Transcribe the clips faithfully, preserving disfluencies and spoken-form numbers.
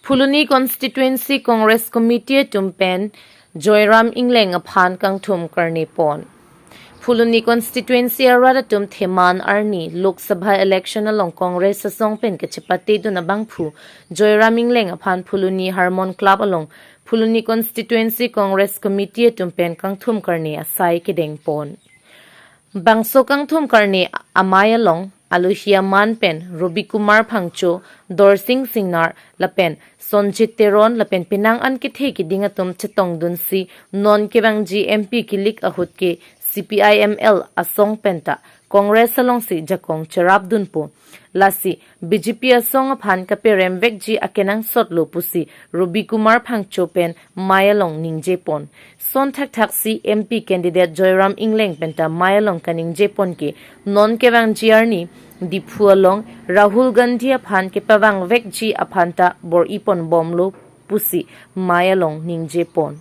Phuloni Constituency Congress Committee atum pen Joyram Engleng aphan kangthum karni pon. Phuloni Constituency arat atum theman arni Lok Sabha election along Congress asong pen kachepate dun abangphu Joyram Engleng aphan Phuloni Harmon Club along Phuloni Constituency Congress Committee atum pen kangthum karni asai kedeng pon. Bangso kangthum karni amei along alohi aman pen Robi Kumar Phangcho, Dorsing Singnar lapen Sonjit Teron lapen penang an kethe keding atum chetong dunsi non kevangji M P kilik ahut ke C P I M L asong penta Congress alongsi jakong cherap dunpo. Lasi B J P asong aphan kaperem vekji akenangsot lo pusi Robi Kumar Phangcho pen mei along ningje pon. Son thakthak si M P candidate Joyram Engleng penta mei along kaningje pon ke non kevangji arni Diphu along Rahul Gandhi aphan kepavang vekji aphan ta bor-i pon bomlo pusi mei along ningje pon.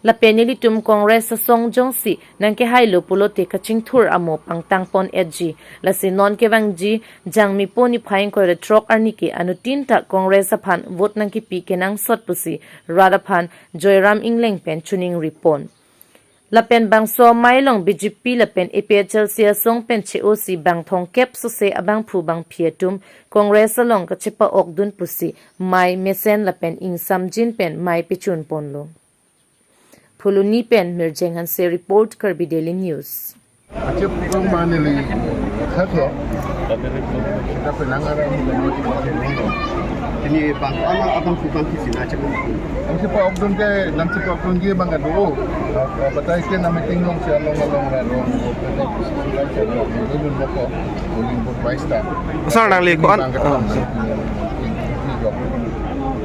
Lapen ilitum Congress asong jongsi nangkehailo pulote kachingthur amo pangtang pon etji. Lasi non kevangji Jangmipo niphai ingkoi ra throk arni ke anuttin ta Congress aphan vote nangkepi kenangsot pusi rat aphan Joyram Engleng pen choningri pon. Lapen bangso amei along B J P lapen A P H L C asong pen che-osi bang thomkep sose abangphu bangphi atum Congress along kachepa-ok dun pusi mei mesen lapen ingsamjin pen mei pechun ponlo. Phuloni pen Mirjeng Hanse report, Karbi Daily News. Ache pukong ma neli thaklo. Kita penang aram. Ini bang ama abang si bang si sina ache pukong. Ang si pa-ok dun ke, nang si pa-ok dun ke bang ado. Batai ke na meeting along si along along ra along. Ini dun moko. Polling booth wise ta. Sir, nangli ko-an, bang ke ah.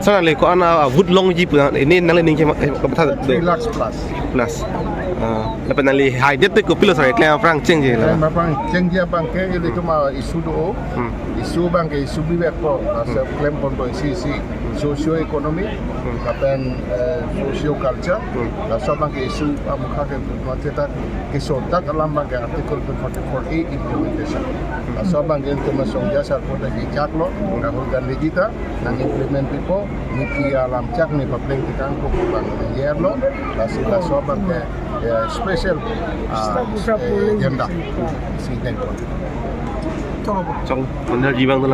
Sir, nangli ko-an, ah, vote longji pu, ini nangli ningje ma, eh, kapatha three lakhs plus. Plus. Ah, lapen nangli haidet te kopilo sir, klem aphrang chengji la. Klem aphrang chengji abang ke ilitum a-issue do. Hmm. Issue abang ke issue bibek ko, asa Hmm. klem pon ko isi isi. Socio economy, Hmm. lapen, eh, socio culture. Hmm. Laso abang ke issue amukha ke mate ta keso dak alam abang ke Article two forty-four A implementation. Laso abang ke ilitum asong ja sarpo ta kechaklo, Rahul Gandhi ji ta nang implement pipo, niti alam chak ni papleng tikang ko bang yer lo, lasi laso abang ke, eh, special, ah, eh, agenda si tengkon. Chong, benar ji bang dalam.